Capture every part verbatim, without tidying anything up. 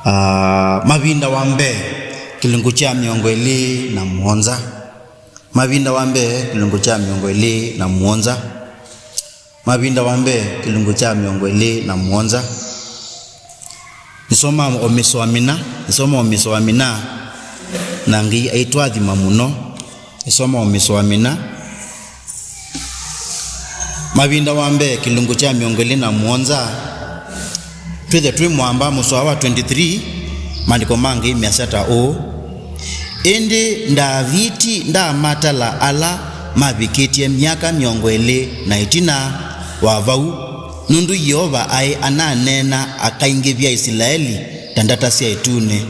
Ah, Mavinda wa mbee, kĩlungu kya mĩongo ĩlĩ na mũonza. Mavinda wa mbee, kĩlungu kya mĩongo ĩlĩ na mũonza. Mavinda wa mbee, kĩlungu kya mĩongo ĩlĩ na mũonza. Nĩsoma o mĩsoa mĩna, nĩsoma o mĩsoa mĩna, na Ngai aitũathima mũno. Nĩsoma o mĩsoa mĩna. Mavinda wa mbee, kĩlungu kya mĩongo ĩlĩ na mũonza, twĩthe twĩ mwamba mũsoa wa twenty-three, maandĩko ma Ngai measya ta ũũ: Ĩndĩ Ndaviti ndaamatala ala mavikĩtye myaka mĩongo ĩlĩ na ĩtina wa vau, nũndũ Yeova aĩ ananeena akaingĩvya Isilaeli ta ndata sya ĩtunĩ.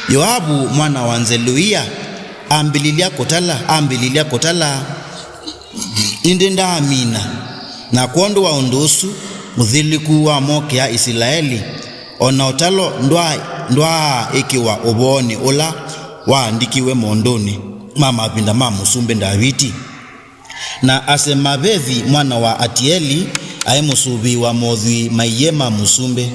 Yoavu mwana wa Nzeluia ambĩlĩlya kũtala, ambĩlĩlya kũtala, ĩndĩ ndaamina, na kwondũ wa ũndũ ũsu ũthilĩku wamokĩa Isilaeli, o na ũtalo ndwa-, ndwaaĩkĩwa ũvoonĩ ũla waandĩkiwe maũndũnĩ ma mavinda ma mũsumbĩ Ndaviti. Na Asemavethi mwana wa Atieli aĩ mũsũvĩi wa mothwii maie ma mũsumbĩ,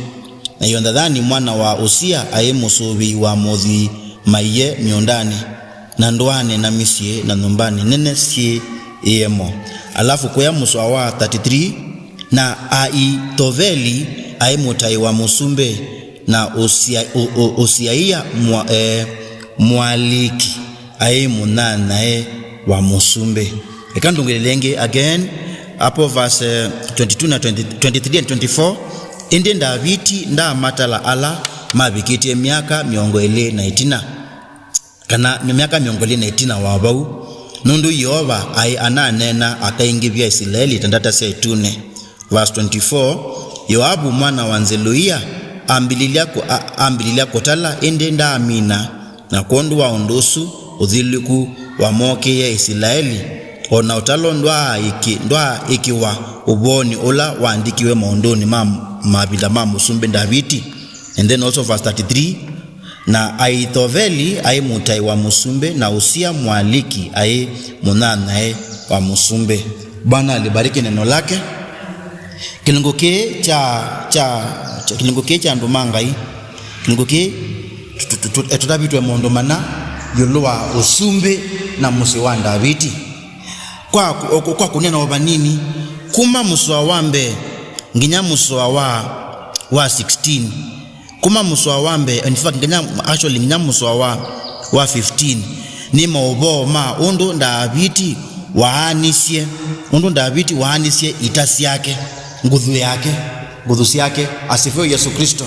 na Yonathanĩ mwana wa Usia aĩ mũsũvĩi wa mothwii maie mĩũndanĩ, na ndũanĩ, na mĩsyĩ, na nyũmbanĩ nene syĩ ĩemo. Alafu kũya mũsoa wa thirty-three, na Aithoveli aĩ mũtai wa mũsumbĩ, na Usia-, U-, U-, Usiaia mwa-, eh, Mũaliki aĩ mũnyanyae wa mũsumbĩ. Eka ndũngĩlĩle ĩngĩ again, hapo verse, eh, twenty-two na twenty, twenty-three and twenty-four. Ĩndĩ Ndaviti ndaamatala ala mavikĩtye myaka mĩongo ĩlĩ na ĩtina, kana myaka mĩongo ĩlĩ na ĩtina wa vau, nũndũ Yeova aĩ ananeena akaingĩvya Isilaeli ta ndata sya ĩtunĩ. Verse twenty-four, Yoavu mwana wa Nzeluia ambĩlĩlya kũ-, a-, ambĩlĩlya kũtala, ĩndĩ ndaamina, na kwondũ wa ũndũ ũsu ũthilĩku wamokĩie Isilaeli, o na ũtalo ndwaaĩkĩ-, ndwaaĩkĩwa ũvoonĩ ũla waandĩkiwe maũndũnĩ ma mavinda ma mũsumbĩ Ndaviti. And then also verse thirty-three, na Aithoveli aĩ mũtai wa mũsumbĩ, na Usia Mũaliki aĩ mũnyanyae wa mũsumbĩ. Bwana alibariki neno lake. Kĩlungu kĩĩ kya, kya, kya, kĩlungu kĩĩ kya andũ ma Ngai, kĩlungu kĩĩ tũ-, tũ-, tũ-, tũ-, tũtavĩtwe maũndũ mana ĩũlũ wa ũsumbĩ na mũsyĩ wa Ndaviti. Kwa kũ-, kwa kũneena o vanini, kuma mũsoa wa mbee nginya mũsoa wa, wa sixteen, kuma mũsoa wa mbee, in fact, nginya, actually, nginya mũsoa wa, wa fifteen, nĩ maũvoo ma ũndũ Ndaviti waanisye, ũndũ Ndaviti waanisye ita syake, nguthu yake, nguthu syake. Asifiwe Yesu Kristo.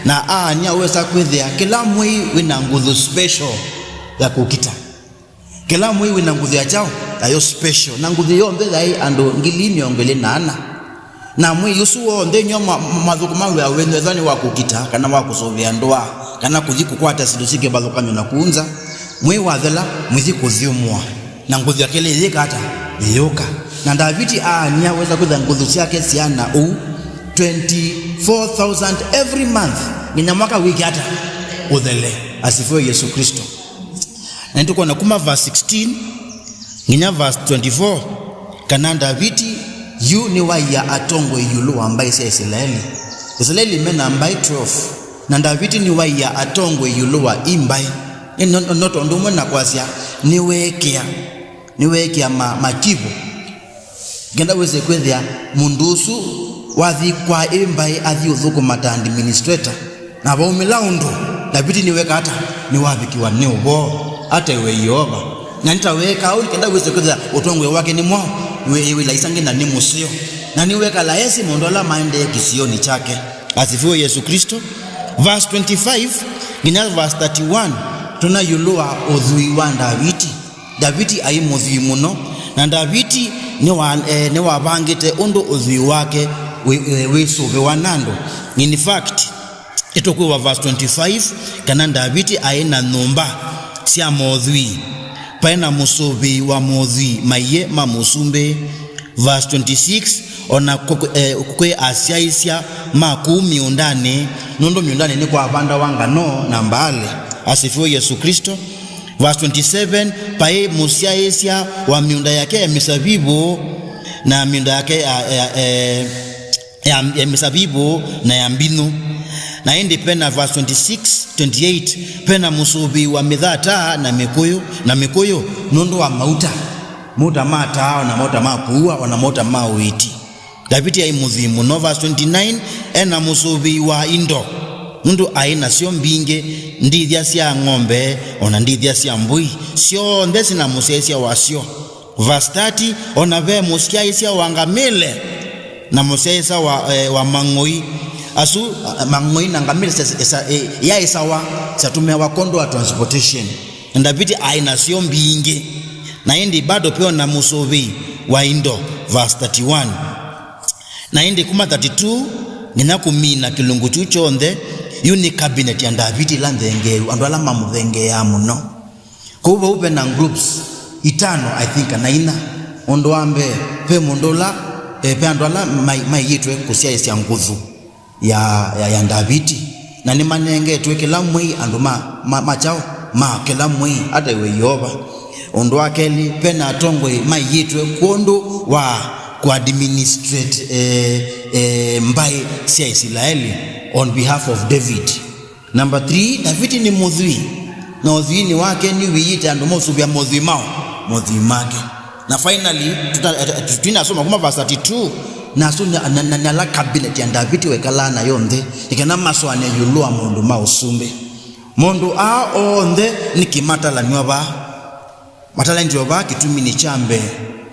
Na aany'a wesa kwĩthĩa kĩla mwei wĩ na nguthu special ya kũkita. Kĩla mwei wĩ na nguthu ya kyaũ? Yayo special. Na nguthu yonthe yaĩ andũ ngili mĩongo ĩlĩ na ana. Na mwei ũsu w'onthe nĩw'o ma-, ma-, mathũkũma wĩa wenyu, ethĩwa nĩ wa kũkita, kana wa kũsũvĩa ndũa, kana kũthi kũkwata syĩndũ syĩ kĩvathũkany'o na kũu nza. Mwei wathela, mũithi kũthyũmũa, na nguthu ya kelĩ ĩyĩka ata? Ĩyũka. Na Ndaviti aany'a wesa kwĩthĩa nguthu syake syaana ũu, twenty-four thousand every month, nginya mwaka wĩke ata? Ũthele. Asifiwe Yesu Kristo. Na nĩtũkwona kuma verse sixteen nginya verse twenty-four, kana Ndaviti yu nĩwaia atongoi ĩũlũ wa mbaĩ sya Isilaeli. Isilaeli me na mbaĩ twelve, na Ndaviti nĩwaia atongoi ĩũlũ wa i mbaĩ. Nĩ, no, no tondũ ũmwe na kwasya, nĩweekĩa, nĩweekĩa ma-, makivũ. Ngenda wĩse kwĩthĩa mũndũ ũsu wathi kwa ĩ mbaĩ athi ũthũkũma ta administrator, na vaumĩla ũndũ, Ndaviti nĩweka ata? Nĩwavikiwa nĩ ũvoo, atewe Yeova. Na nĩtaweekaa ũu, nĩ kenda wĩse kwĩthĩa ũtongoi wake nĩ mwaũ, wĩ, wĩ laisangĩ na nĩ mũseo. Na nĩwekala esĩ maũndũ ala maendee kĩsionĩ kyake. Asifiwe Yesu Kristo. Verse twenty-five nginya verse thirty-one, tuna ĩũlũ wa ũthwii wa Ndaviti. Ndaviti aĩ mũthwii mũno, na Ndaviti nĩwa-, eh, nĩwavangĩte ũndũ ũthwii wake wĩ-, eh, wĩsũvĩwa na andũ. In fact, ĩtũkwĩwa verse twenty-five kana Ndaviti aĩ na nyũmba sya mothwii, paĩ na mũsũvĩi wa mothwii maiĩ ma mũsumbĩ. Verse twenty-six, o na kũ-, kũ-, eh, kwĩ asyaĩĩsya ma kũu mĩũndanĩ, nũndũ mĩũndanĩ nĩkwavandawa ngano na mbaale. Asifiwe Yesu Kristo. Verse twenty-seven, paĩ mũsyaĩĩsya wa mĩũnda yake ya mĩsavivũ na mĩũnda yake ya, ya, eh, ya, ya mĩsavivũ na ya mbinũ. Na ĩndĩ pena verse twenty-six, twenty-eight, pena mũsũvĩi wa mĩthata na mĩkũyũ, na mĩkũyũ nũndũ wa mauta, mauta ma taa, o na mauta ma kũua, o na mauta ma ũiiti. Ndaviti aĩ mũthwii mũno. Verse twenty-nine, ena mũsũvĩi wa indo, nũndũ aĩ nasyo mbingĩ, ndĩthya sya ng'ombe, o na ndĩthya sya mbũi, syonthe syĩ na mũsyaĩĩsya wasyo. Verse thirty, o na ve mũsyaĩĩsya wa ngamĩle na mũsyaĩĩsya wa, eh, wa mang'oi. Asu, eh, mang'oi na ngamĩle sya, sya, eh, yaĩsawa, syatũmĩawa kwondũ wa transportation. Na Ndaviti aĩ nasyo mbingĩ. Na ĩndĩ bado peo na mũsũvĩi wa indo. Verse thirty-one. Na ĩndĩ kuma thirty-two nginya kũmina kĩlungu kyu kyonthe, yu nĩ cabinet ya Ndaviti ĩla nthengeeu, andũ ala mamũthengeeaa mũno. Kwoou vau ve na groups itano, I think, kana inya. Ũndũ wa mbee, ve mũndũ ũla, eh, ve andũ ala mai-, maiĩtwe kũsyaĩĩsya nguthu ya, ya, ya Ndaviti, na nĩmanengetwe kĩla mwei andũ ma, ma, ma kyaũ, ma kĩla mwei, ataĩwe Yeova. Ũndũ wa kelĩ, ve na atongoi maiĩtwe kwondũ wa kũadministrate, eh, eh, mbaĩ sya Isilaeli on behalf of David. Number three, Ndaviti nĩ mũthwii, na ũthwiinĩ wake nĩwĩĩte andũ maũsũvĩa mothwii mao, mothwii make. Na finally, tuta-, eh, eh, twinasoma kuma verse thirty-two, na asu nĩ, na, na, nĩ ala cabinet ya Ndaviti wekalaa nayo nthĩ, nĩ kana masũanĩe ĩũlũ wa maũndũ ma ũsumbĩ. Maũndũ aa onthe nĩkĩ matalanw'a vaa? Matalanĩtwe vaa kĩtuminĩ kya mbee,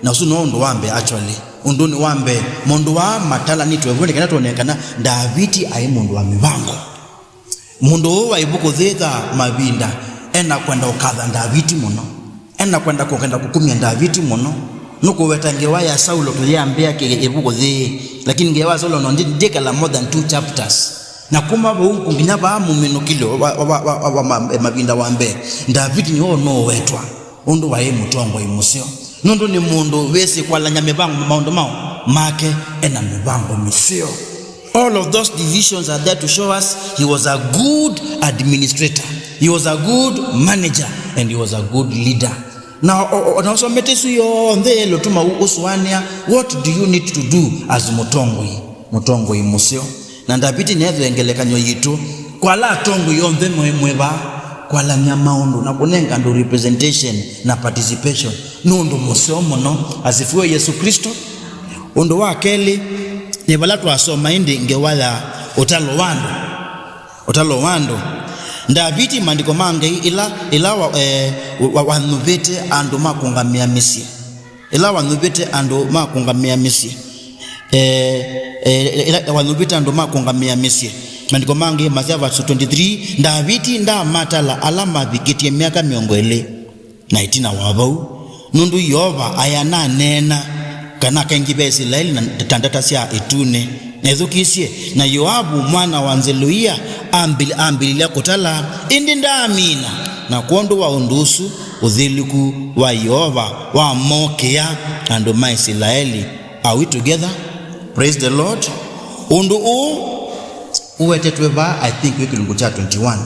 na ũsu no ũndũ wa mbee actually. Ũndũnĩ wa mbee, maũndũ aa matalanĩtwe vu nĩ kana twone kana Ndaviti aĩ mũndũ wa mĩvango. Mũndũ ũũ wa ĩvuku thĩĩ thaa mavinda ena kwenda ũkatha Ndaviti mũno. Ena kwenda kũkenda kũkumya Ndaviti mũno. Nũkũweta ngewa ya Saulo tũyĩambĩa kĩ ĩvuku thĩĩ, lakini ngewa ya Saulo no ndi-, ndĩkala more than two chapters. Na kuma vau nginya vaa mũminũkĩlyo wa, wa, wa, wa, wa ma-, mavinda wa mbee, Ndaviti nĩwe ũnũũwetwa ũndũ waĩ mũtongoi mũseo, nũndũ nĩ mũndũ wĩsĩ kwalany'a mĩvango, maũndũ mao make ena mĩvango mĩseo. All of those divisions are there to show us he was a good administrator, he was a good manager, and he was a good leader. Na o-, o-, o-, na ũsomete isu yonthe ĩlũtuma ũ-, ũsũanĩa, what do you need to do as mũtongoi, mũtongoi mũseo? Na Ndaviti neethĩwe ngelekany'o yitũ kwa ala atongoi onthe mwĩ, mwĩ vaa, kwalany'a maũndũ na kũnenga andũ representation na participation nĩ ũndũ mũseo mũno. Asifiwe Yesu Kristo. Ũndũ wa kelĩ, nĩ vala twasoma ĩndĩ ngewa ya ũtalo wa andũ. Ũtalo wa andũ. Ndaviti, maandĩko ma Ngai, ĩla, ĩla wa, eh, wa, wanyuvĩte andũ ma kũngamĩa mĩsyĩ. Ĩla wanyuvĩte andũ ma kũngamĩa mĩsyĩ. Eh, eh, ĩla wanyuvĩte andũ ma kũngamĩa mĩsyĩ. Maandĩko ma Ngai masya, verse twenty-three, Ndaviti ndaamatala ala mavikĩtye myaka mĩongo ĩlĩ na ĩtina wa vau, nũndũ Yeova aĩ ananeena kana akaingĩva Isilaeli na ta ndata sya ĩtunĩ. Na ethukĩĩsye, na Yoavu mwana wa Nzeluia ambĩl-, ambĩlĩlya kũtala, ĩndĩ ndaamina, na kwondũ wa ũndũ ũsu ũthilĩku wa Yeova wamokĩa andũ ma Isilaeli. Are we together? Praise the Lord. Ũndũ ũũ ũwetetwe vaa, I think, wĩ kĩlungu kya twenty-one.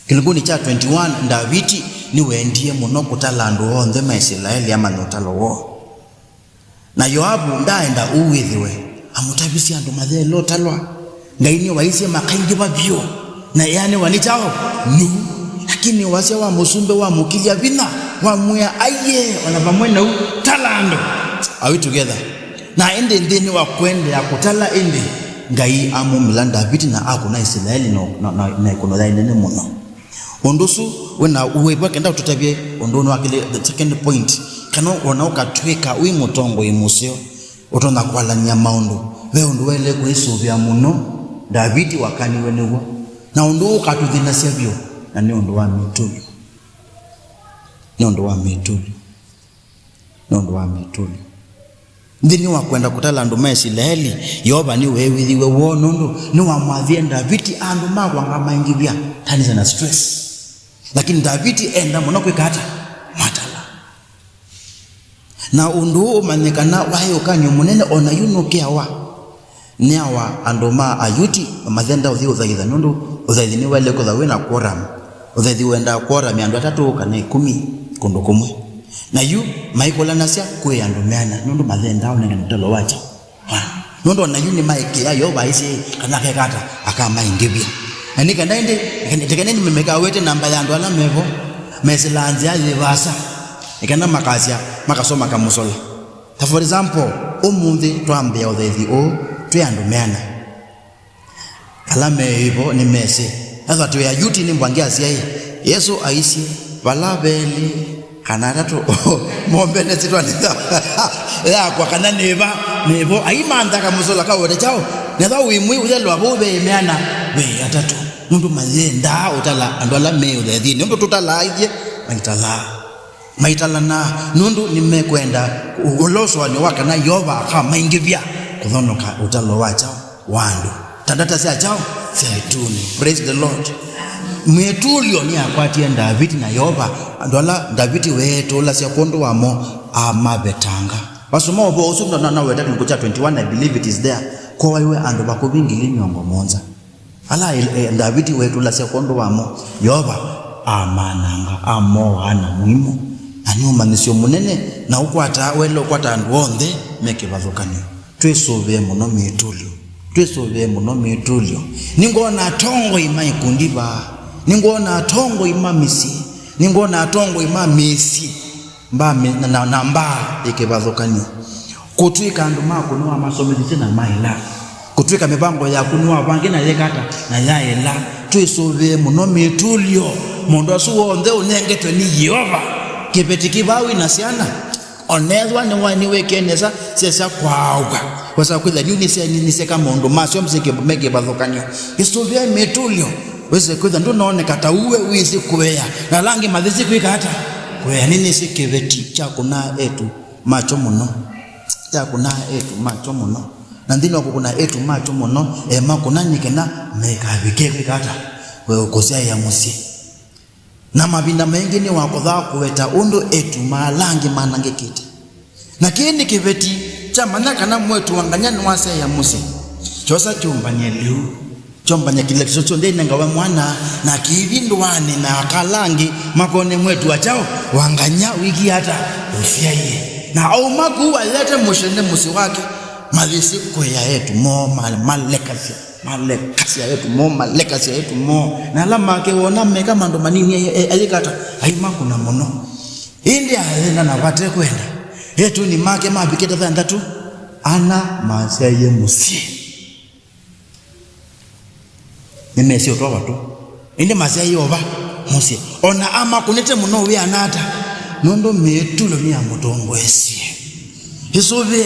Kĩlungunĩ kya twenty-one, Ndaviti nĩwendie mũno kũtala andũ onthe ma Isilaeli amanye ũtalo woo. Na Yoavu ndaaenda ũu wĩthĩwe, amũtavisye andũ mayaĩle ũtalwa. Ngai nĩwaisye makaingĩva vyũ, na eanĩwa nĩ kyaũ? Nũu. Lakini wasya wa mũsumbĩ wamũkilya vinya, wamwĩa, aiee, o na vamwe na ũu, tala andũ. Are we together? Na ĩndĩ nthĩnĩ wa kũendeea kũtala ĩndĩ, Ngai amumĩla Ndaviti na akũna Isilaeli na, na, na, na ĩkũno yaĩ nene mũno. Ũndũ ũsu wĩna ũĩva kenda ũtũtavye ũndũ ũnĩ wa kelĩ, the second point, kana ona ũkatw'ĩka wĩ mũtongoi mũseo, ũtonya kwalany'a maũndũ. Ve ũndũ waĩle kwĩsũvĩa mũno, Ndaviti wakaniw'e nĩw'o, na ũndũ ũũ ũkatũthĩnasya vyũ, na nĩ ũndũ wa mĩtũlyo. Nĩ ũndũ wa mĩtũlyo. Nĩ ũndũ wa mĩtũlyo. Nthĩnĩ wa kwenda kũtala andũ ma Isilaeli, Yeova nĩweew'ĩthiw'e woo nũndũ nĩwamwathie Ndaviti andũ ma kwanga maingĩvya, tanĩsya na stress. Lakini Ndaviti enda mũno kwĩka ata? Matala. Na ũndũ ũũ ũmanye kana waĩ ũkany'o mũnene, o na yu nũkĩawa. Nĩawa andũ ma Ayuti mamathendaa ũthi ũthaitha, nũndũ ũthaithi nĩwaĩle kwĩthwa wĩ na quorum. Ũthaithi wendaa quorum ya andũ atatũ kana ĩkũmi kũndũ kũmwe. Na yu maikũlanasya kwĩ andũ meana, nũndũ mathendaa ũnengane ũtalo wa kyaũ? Nũndũ o na yu nĩmaĩkĩĩa Yeova aisye kana akeka ata, Akamaingĩvya. Na nĩ kana ĩndĩ, nĩ kana ĩndĩ mekawete namba ya andũ ala mevo, mesĩlaa nzĩa yĩ vaasa, nĩ kana makasya, makasoma kamũsola. Ta for example, ũmũnthĩ twambĩa ũthaithi ũũ twĩ andũ meana. Ala me ĩvo nĩmesĩ. Ethwa twĩ Ayuti nĩ mbwangĩ asyaĩ, Yesũ aisye, vala velĩ kana atatũ mombene syĩtwanĩ yakwa kana nĩva, nĩvo. Aimantha kamũsola kawete kyaũ? Nethwa wĩ mwĩ ũyelwa vau ve meana, ve atatũ. Nũndũ mayendaa ũtala andũ ala me ũthaithinĩ, nũndũ tũtalaa ithyĩ, maitalaa. Maitalana nũndũ nĩmekwenda ũla ũsũanĩo wa kana Yeova akamaingĩvya kũthonoka ũtalo wa kyaũ? Wa andũ. Ta ndata sya kyaũ? Sya ĩtunĩ. Praise the Lord. Mĩtũlyo nĩyakwatie Ndaviti na Yeova. Andũ ala Ndaviti weetũlasya kwondũ wamo amavetanga. Vasoma ũvoo ũsu na, na, naweta kĩlungu kya twenty-one, I believe it is there. Kwowaiwe andũ vakuvĩ ngili mĩongo mũonza. Ala e, e, Ndaviti weetũlasya kwondũ wamo, Yeova amananga, amoaa na mũimũ. Na nĩ ũmanyĩsyo mũnene, na ũkwataa, waĩle ũkwata andũ onthe me kĩvathũkany'o. Twĩsũvĩe mũno mĩtũlyo. Twĩsũvĩe mũno mĩtũlyo. Nĩngwona atongoi ma ikundi vaa. Nĩngwona atongoi ma mĩsyĩ. Nĩngwona atongoi ma mĩsyĩ. Mbaa mi-, na, na, na mbaa ĩ kĩvathũkany'o. Kũtw'ĩka andũ maku nĩwamasomethisye na maĩla. Kũtw'ĩka mĩvango yaku nĩwavangie na yĩka ata? Na yaĩla. Twĩsũvĩe mũno mĩtũlyo. Maũndũ asu onthe ũnengetwe nĩ Yeova. Kĩveti kĩvaa wĩ na syana. Onethwa nĩwa-, nĩwĩkĩe nesa, syesa kwaaw'a. Wesa kwĩtha yu nĩsya-, nĩ-, nĩsyeka maũndũ masyo msĩ kĩ-, me kĩvathũkany'o. Ĩsũvĩe mĩtũlyo. Wĩsĩ kwĩtha ndũnooneka ta uwe wĩsĩ kũea, na ala angĩ mathĩsĩ kwĩka ata? Kũea. Nĩnĩsĩ kĩveti kyakũnaa eĩtu makyo mũno. Kyakũnaa eĩtu makyo mũno. Na nthĩnĩ wa kũkũna eĩtu makyo mũno, emakũna nĩ kana mekavike kwĩka ata? Kũsyaĩa mũsyĩ. Na mavinda maingĩ nĩwakothaa kũweta ũndũ eĩtu ma ala angĩ manangĩkĩte. Na kĩĩ nĩ kĩveti kyamanya kana mwĩĩtu wa ngany'a nĩwasyaĩa mũsyĩ. Kyosa kyũmbany'a lĩu. Kyombany'a kĩla kĩsosyo ndenengawe mwana, na kĩithi ndũanĩ na aka ala angĩ makone mwĩĩtu wa kyaũ? Wa ngany'a wĩkie ata? Ũsyaie. Na auma kũu ayete mũsyĩ nĩ mũsyĩ wake, mathĩsĩ kũea eĩtu moo ma-, malekasya. Malekasya eĩtu moo, malekasya eĩtu moo. Na ala make wona meka maũndũ manini, ayĩ-, ayĩ-, ayĩka ata? Aimakũna mũno. Ĩndĩ athĩna na vate kwenda. Eĩtunĩ make mavikĩte thanthatũ, ana masyaie mũsyĩ. Nĩmesĩ ũtwawa tu. Ĩndĩ masyaie ova mũsyĩ. Ona amakũnĩte mũno wĩana ata? Nũndũ mĩtũlyo nĩyamũtongoesye. Ĩsũvĩe.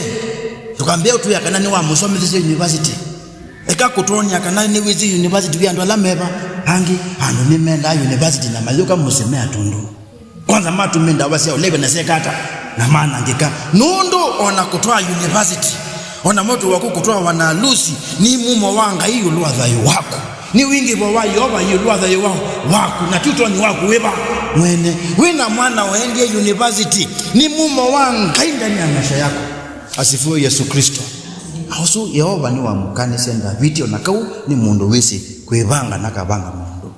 Ndũkambĩe ũtwĩa kana nĩwamũsomethisye university. Eka kũtwony'a kana nĩwĩsĩ university wĩ andũ ala meva. Angĩ, andũ nĩmendaa university na mayũka mũsyĩ me atũndũ. Kwanza matũmĩa ndawa sya ũlevya na syeka ata? Na manangĩka. Nũndũ ona kũtwaa university, ona mwĩĩtu waku kũtwawa na alusi, nĩ mumo wa Ngai ĩũlũ wa thayũ waku. Nĩ wingĩvo wa Yeova ĩũlũ wa thayũ wa-, waku, na ti ũtonyi waku wĩva mwene. Wĩ na mwana waendie university, nĩ mumo wa Ngai ndani ya maisha yako. Asifiwe Yesu Kristo. Ũsu Yeova nĩwamũkanisye Ndaviti, ona kau nĩ mũndũ wĩsĩ kwĩvanga na akavanga maũndũ.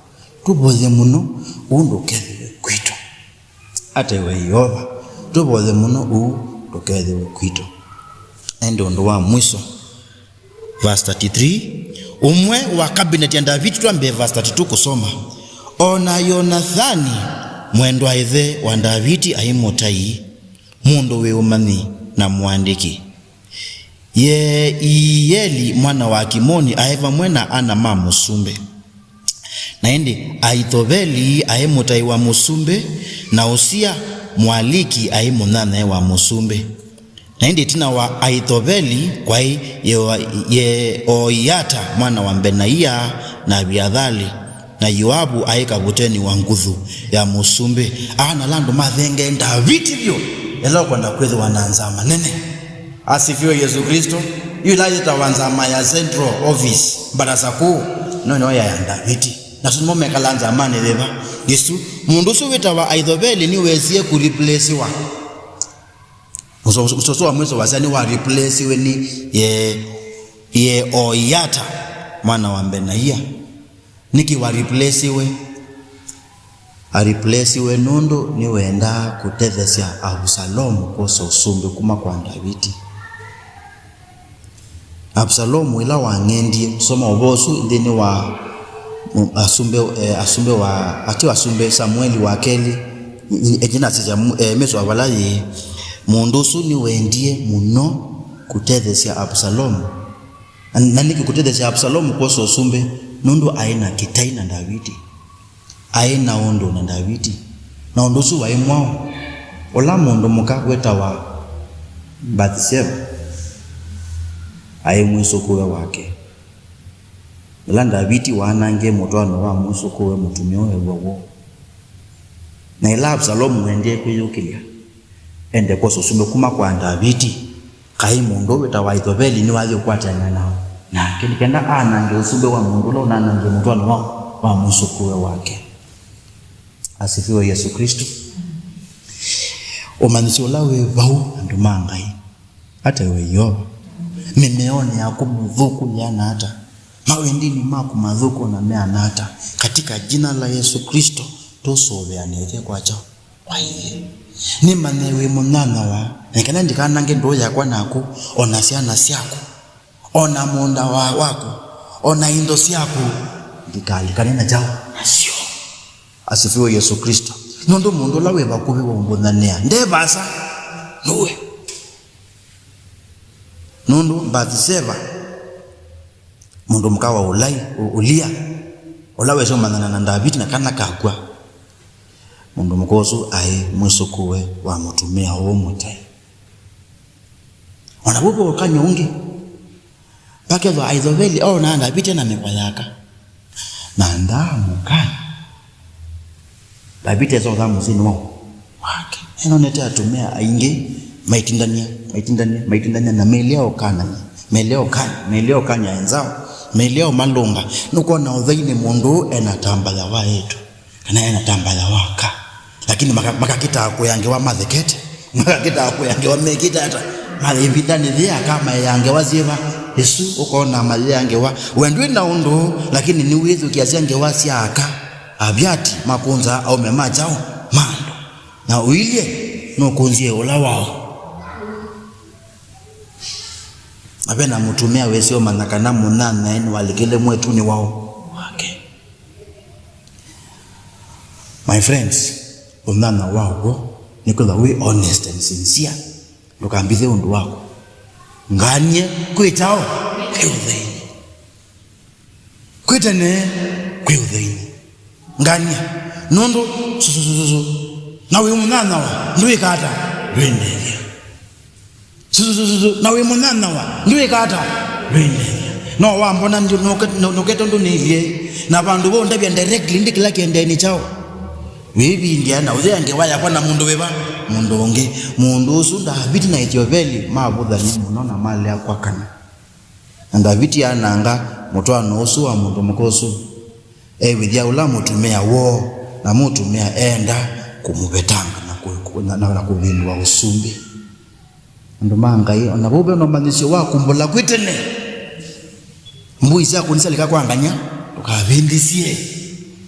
Tũvoye mũno ũu ndũkethĩwe kwitũ. Ata we Yeova, tũvoye mũno ũu ndũkethĩwe kwitũ. Ĩndĩ ũndũ wa mwiso, verse thirty-three, ũmwe wa cabinet ya Ndaviti, twambĩe verse thirty-two kũsoma. O na Yonathani, mwendwa ĩthe wa Ndaviti, aĩ mũtai, mũndũ wĩ ũmanyi na mũandĩki. Yeieli mwana wa Akimoni aĩ vamwe na ana ma mũsumbĩ. Na ĩndĩ Aithoveli aĩ mũtai wa mũsumbĩ, na Usia Mũaliki aĩ mũnyanyae wa mũsumbĩ. Na ĩndĩ ĩtina wa Aithoveli kwaĩ Yeo-, Yeoiata mwana wa Mbenaia na Aviathali, na Yoavu aĩ kavuteni wa nguthu ya mũsumbĩ. Aa nĩ ala andũ mathengee Ndaviti vyũ, ĩla ũkwenda kwĩthĩwa na nzama nene. Asifiwe Yesu Kristo. Yu ĩla yĩtawa nzama ya Central Office, Baraza Kuu, no nĩyo ya Ndaviti. Na asu nĩmo mekalaa nzamanĩ yĩva? Ĩsu. Mũndũ ũsu wĩtawa Aithoveli nĩwesie kũreplaciwa. Mũso-, mũsoso wa mwiso wasya nĩwareplaciwe nĩ Ye-, Yeoiata, mwana wa Mbenaia. Nĩkĩ wareplaciwe? Areplaciwe nũndũ nĩwendaa kũtethesya Avusalomũ kwosa ũsumbĩ kuma kwa Ndaviti. Absalomu ĩla wang'endie, soma ũvoo ũsu nthĩnĩ wa Asumbĩ, eh, Asumbĩ wa, atĩ Asumbĩ Samueli wa kelĩ, ĩtina sisya, eh, mĩsoa vala yĩĩ, mũndũ ũsu nĩwendie mũno kũtetheesya Absalomu. Na, na nĩkĩ kũtetheesya Absalomu kwosa ũsumbĩ? Nũndũ aĩ na kĩtai na Ndaviti. Aĩ na ũndũ na Ndaviti, na ũndũ ũsu waĩ mwaũ? Ũla mũndũ mũka wĩtawa Bathseva aĩ mwĩsũkũũe wake. Ĩla Ndaviti waanangie mũtwaano wa mwĩsũkũũe mũtumĩa ũũ ew'a woo. Na ĩla Absalomu wendie kwĩyũkĩlya ende kwosa ũsumbĩ kuma kwa Ndaviti, kaĩ mũndũ ũũ wĩtawa Aithoveli nĩwathi ũkwatany'a nao nake nĩ kenda anange ũsumbĩ wa mũndũ ũla ũnanangie mũtwaano wa, wa mwĩsũkũũe wake. Asifiwe Yesu Kristo. Ũmanyĩsyo ũla wĩ vau, andũ ma Ngai, ata we Yeova, mĩmeonĩ yaku mĩthũku yĩana ata, mawendinĩ maku mathũku ona meana ata, katika jina la Yesu Kristo, tũsũvĩanĩtye kwa kyaũ? Kwa ithyĩ. Nĩmanye wĩ mũnyanyawa, na kana ndikanange ndũũ yakwa naku, ona syana syaku, ona mũũnda wa, waku, ona indo syaku, ndikalikane na kyaũ? Nasyo. Asifiwe Yesu Kristo. Nũndũ mũndũ ũla wĩ vakuvĩ wa ũmbũnyanĩa nde vaasa, nũwe. Nũndũ Bathseva, mũndũ mũka wa Ulai, U-, Ulia, ũla wesĩ ũmanyana na Ndaviti na kana kakw'a, mũndũ mũka ũsu aĩ mwĩsũkũũe wa mũtumĩa ũũ mũtai. O na vau ve ũkany'o ũngĩ, vakethwa Aithoveli oonaa Ndaviti na mĩkwa yaka, na ndaamũkany'a. Ndaviti esa ũthaa mũsyĩnĩ wa wake. Nĩnonete atumĩa aingĩ maitindany'a, maitindany'a, maitindany'a, na melĩ ao ũkanany'a, melĩ ao ũkany'a, melĩ ao ũkany'a enzao, melĩ ao malũnga. Nũkwona ũtheinĩ mũndũ ũũ ena tambaya wa eĩtu, kana ena tambaya wa aka. Lakini maka-, makakĩtaa kũya ngewa mathekete. Makakĩtaa kũya ngewa mekĩte ata? Mathĩ ĩvindanĩ yĩĩ aka maĩaa ngewa syĩva? Ĩsu ũkona mayĩaa ngewa. We ndwĩ na ũndũ, lakini nĩwĩthũkĩasya ngewa sya aka. Avyati makũnzaa aũme ma kyaũ? Ma andũ. Na ũilye nũkũnzie ũla wao. Na ve na mũtumĩa wĩsĩ ũmanya kana mũnyanyae nĩwalikile mwĩtunĩ wao wake. My friends, ũnyanya wa w'o nĩ kwĩthwa wĩ honest and sincere. Ndũkambithe ũndũ waku. Nganie kwĩ kyaũ? Kwĩ ũtheinĩ. Kwĩ tene kwĩ ũtheinĩ. Ngania. Nũndũ, sususususu. Na wĩ mũnyanyawa, ndwĩka ata? Ndwĩnethya. Sususususu. Na wĩ mũnyanyawa, ndwĩka ata? Ndwĩnethya. No wambona ndi-, nũke-, nũ-, nũkete ũndũ nĩilyĩ. Na vandũ vau ndavya directly, ndi kĩla kĩendeeni kyaũ? Wĩvindya na ũthea ngewa yakwa na mũndũ wĩva? Mũndũ ũngĩ. Mũndũ ũsu Ndaviti na Ethioveli mavũthany'a mũno na malea kwakana. Na Ndaviti ananga mũtwaano ũsu wa mũndũ mũka ũsu, evĩthya ũla mũtumĩa woo, na mũtumĩa eenda kũmũvetanga na kũ-, kũ-, na, na, na kũvĩndũa ũsumbĩ. Andũ ma Ngai, o na vau ve na ũmanyĩsyo wa kumbũla kwĩ tene. Mbũi syaku nĩsyalika kwa ngany'a, ndũkavĩndĩsye.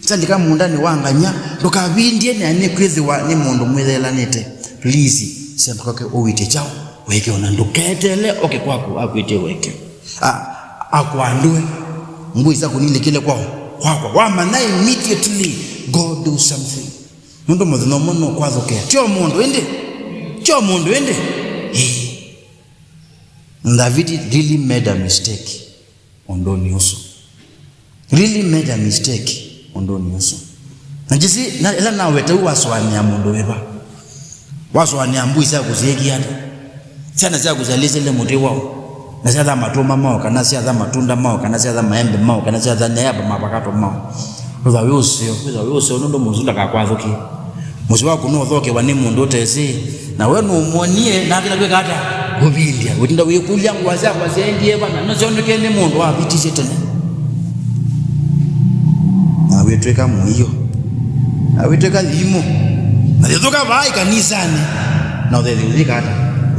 Syalika mũũndanĩ wa ngany'a, ndũkavĩndye, na nĩkwĩthĩwa nĩ mũndũ mwĩtheelanĩte. Please, sembũka ũke ũwĩtye kyaũ? Ũeke, ona ndũketeele oke kwaku akwĩtye ũeke. A-, akwandũe. Mbũi syaku nilikile kwao, kwakwa. Wamanya immediately, go do something. Nũndũ mũthenya ũmwe nũkwathũkĩa. Tyo mũndũ ĩndĩ. Tyo mũndũ ĩndĩ. Ĩĩ. Ndaviti really made a mistake ũndũnĩ ũsu. Really made a mistake ũndũnĩ ũsu. Na njĩsĩ, na, ĩla naweta ũu wasũanĩa mũndũ wĩva? Wasũanĩa mbũi syaku syeekie ata? Syana syaku syalĩsĩle mũtĩ waũ? Na syatha matũma maũ, kana syatha matunda maũ, kana syatha maembe maũ, kana syatha neaba mavakato maũ? Wĩthwa wĩ ũseo, wĩthwa wĩ ũseo nũndũ mũndũ ũsu ndakakwathũkĩe. Mũsyĩ waku nũũthokewa nĩ mũndũ ũtesĩ, na we nũmwonie, nake nakwĩka ata? Kũvindya. Ũtinda wĩkũlya ngũa syakwa syaendie va, na nĩsyonekie nĩ mũndũ wavitisye tene. Na wĩtwĩka mũio. Na wĩtwĩka thimũ. Na yĩthũka vaa ĩkanisanĩ. Na ũthethi ũyĩka ata?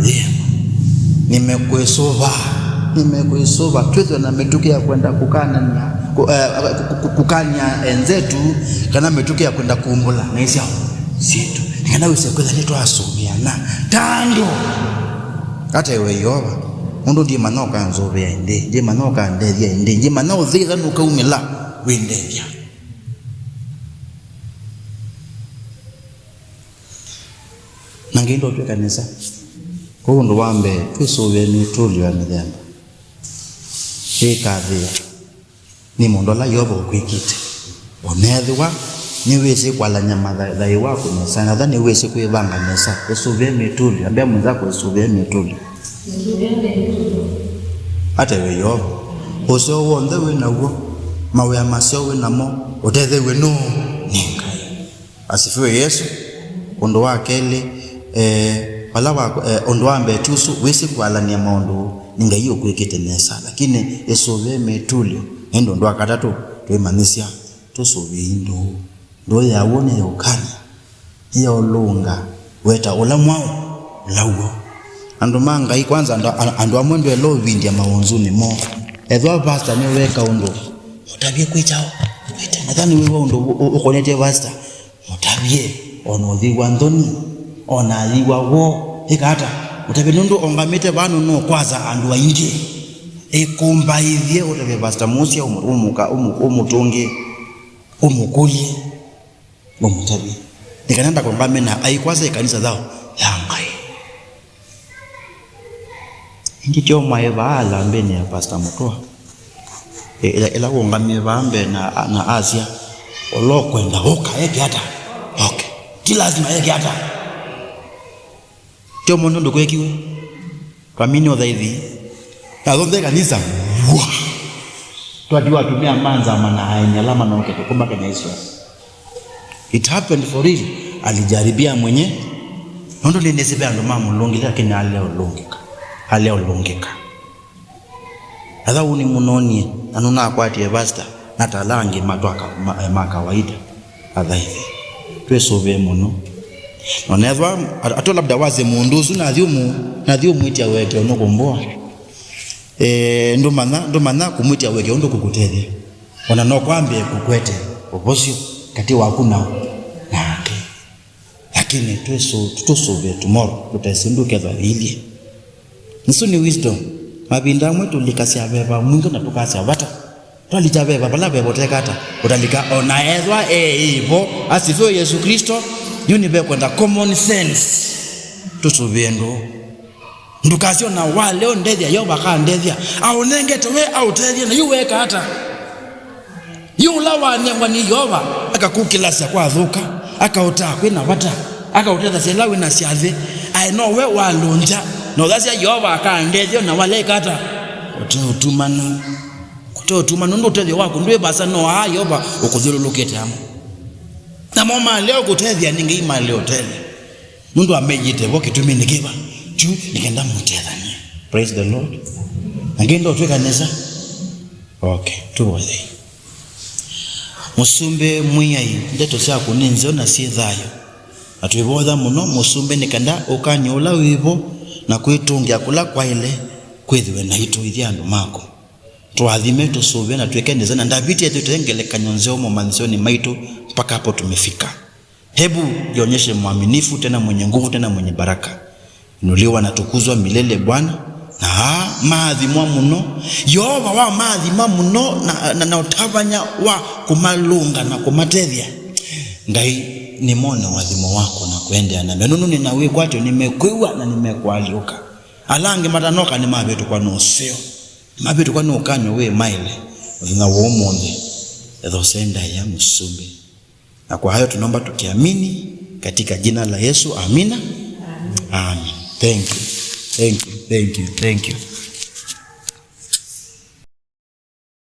Yema. Nimekwĩsũva. Nimekwĩsũva. Twĩthwe na mĩtũkĩ ya kwenda kũkanania, kũ-, eh, kũ-, kũ-, kũkania enzetu, kana mĩtũkĩ ya kwenda kumbũla na isyaũ sitũ. Nĩ kana wĩse kwĩtha nĩtwasũvĩana ta andũ. Ata we Yeova. Nũndũ ndyĩmanya ũkanzũvĩa ĩndĩ, ndyĩmanya ũkandethya ĩndĩ, ndyĩmanya ũthĩtha nũkaumĩla wĩndethya. Na Ngai ndotwĩka nesa. Kwoou ũndũ wa mbee, twĩsũvĩe mĩtũlyo ya mĩthemba ĩkathĩa nĩ maũndũ ala Yeova ũkwĩkĩte. O na ethĩwa nĩwĩsĩ kwalany'a matha-, thayũ waku nesa, na ethĩwa nĩwĩsĩ kwĩvanga nesa, ĩsũvĩe mĩtũlyo. Ambĩa mwenzako, ĩsũvĩe mĩtũlyo. Ate we Yeova, ũseo w'onthe wĩ naw'o, mawĩa maseo wĩ namo, ũtetheew'e nũũ? Nĩ Ngai. Asifiwe Yesu. Ũndũ wa kelĩ, eh, vala wa, eh, ũndũ wa mbee ti ũsu, wĩsĩ kwalany'a maũndũ nĩ Ngai ũkwĩkĩte nesa, lakini ĩsũvĩe mĩtũlyo. Ĩndĩ ũndũ wa katatũ, twĩmanyĩsya tũsũvĩei ndũũ. Ndũũ ya w'o nĩ ya ũkany'a, nĩ ya ũlũnga, weta ũla mwaũ, ũla w'o. Andũ ma Ngai, kwanza andũ, andũ amwe ndwela ũvindya mawonzunĩ moo. Ethĩwa pastor nĩweka ũndũ, mũtavye kwĩ kyaũ, wĩte. Ethĩwa nĩwĩw'a ũndũ ũ-, ũ-, ũkonetye pastor, mũtavye, o na ũthĩwa nthoni, o na ayĩw'a woo, ĩka ata? Mũtavye, nũndũ ongamĩte vaa nũnũkwasa andũ aingĩ. Ĩkũmbaĩthye, ũtavye pastor mũsya, ũmũ-, ũmũka-, ũmũ-, ũmũtũngĩe, ũmũkũlye, ũmũtavye. Nĩ kana ndakongame na aikwasa ĩkanisa yao ya Ngai. Ĩngĩ tyo mwaĩ vaa lambĩnĩ ya Pastor Mũtũa. Ĩ-, ĩla, ĩla wũngamie vaa mbee na, na asya, "Ũla ũkwenda ũka, eke ata? Oke." Ti lazima eke ata? Tyo mũndũ ndũkwekiwe. Twamini ũthaithi. Na thothe kanisa. Wua! Twatiwa atumĩa ma nzama na aeni ala manokete kuma Kenya Israel. It happened for real. Alijaribia mwenye. Nũndũ nĩnĩsĩ ve andũ mamũlũngile, lakini aleũlũngĩka. Aleũlũngĩka. Atha ũu nĩmũnonie, na nũnakwatie pastor, na ta ala angĩ matwaka ma, ma kawaida. Athaithi. Twĩsũvĩe mũno. Na nethwa, at-, atwa labda wasye mũndũ ũsu nathi ũmũ-, nathi ũmwĩtya weke ũnũkũmbũa. Eh, ndũmanya, ndũmanya kũmwĩtya weke ũndũ kũkũtethya. Ona no kwambie kũkwete ũvosyo katĩ waku na, nake. Lakini twĩsũ-, tũsũvĩe tomorrow, tũtesĩ ũndũ ũkethwa yĩilyĩ. Nĩsu nĩ wisdom. Mavinda amwe tũlikasya veva mwingĩ na tũkasya vata. Twalika veva vala veva ũteka ata? Ũtalika ona ethwa e ĩvo. Asifiwe Yesu Kristo. Yu nĩvekwenda common sense. Tũsũvĩe ndũũ. Ndũkasye ona walea ũndethya, Yeova akandethya. Aũnengete we aũtethye, na yu weka ata? Yu ũla wanengwa nĩ Yeova, akakũkĩlasya kwathũka, akaũtaa kwĩ na vata, akaũtethasya ĩla wĩ na syathĩ. Aĩ no we walũngya, na ũthasya, "Yeova akandethya," na waleka ata? Ũte ũtumanu. Ũte ũtumanu, nũndũ ũtethyo waku ndwĩ vaasa, no aa Yeova ũkũthyũlũlũkĩte amwe. Namo malea ũkũtethya, nĩ Ngai malea ũtethya. Nũndũ ameyĩte vo kĩtumi nĩ kĩva? Kyu nĩ kenda mũtethanie. Praise the Lord. Na Ngai ndotwĩka nesa. Okay, tũvoyei. Mũsumbĩ Mwĩai, ndeto syaku nĩ nzeo na syĩ thayũ. Na twĩvoya mũno, Mũsumbĩ, nĩ kenda ũkany'o ũla wĩ vo na kwĩtũngĩa kũla kwaĩle kwĩthĩwe naitũ ithyĩ andũ maku. Tũathime, tũsũvĩe na twĩke nesa na Ndaviti ethĩĩtwe e ngelekany'o nzeo momanyĩsyonĩ maitũ mpaka hapo tumefika. Hebu jionyeshe mwaminifu, tena mwenye nguvu, tena mwenye baraka. Inuliwa na tukuzwa milele, Bwana. Na maathimwa mũno. Yeova wa maathima mũno na, na, na ũtavany'a wa kũmalũnga na kũmatethya. Ngai, nĩmone ũathimo waku na kũendeea na mbee. Nũndũ nĩna wĩkwatyo, nĩmekwĩw'a na nĩmekũalyũka. Ala angĩ matanoka nĩmavĩtũkwa nĩ ũseo. Nĩmavĩtũkwa nĩ ũkany'o wĩ maĩle. Mũthenya wa ũmũnthĩ, ethosee ndaĩa, Mũsumbĩ. Na kwa hayo tunaomba tukiamini katika jina la Yesu. Amina. Amen. Thank you. Thank you. Thank you. Thank you.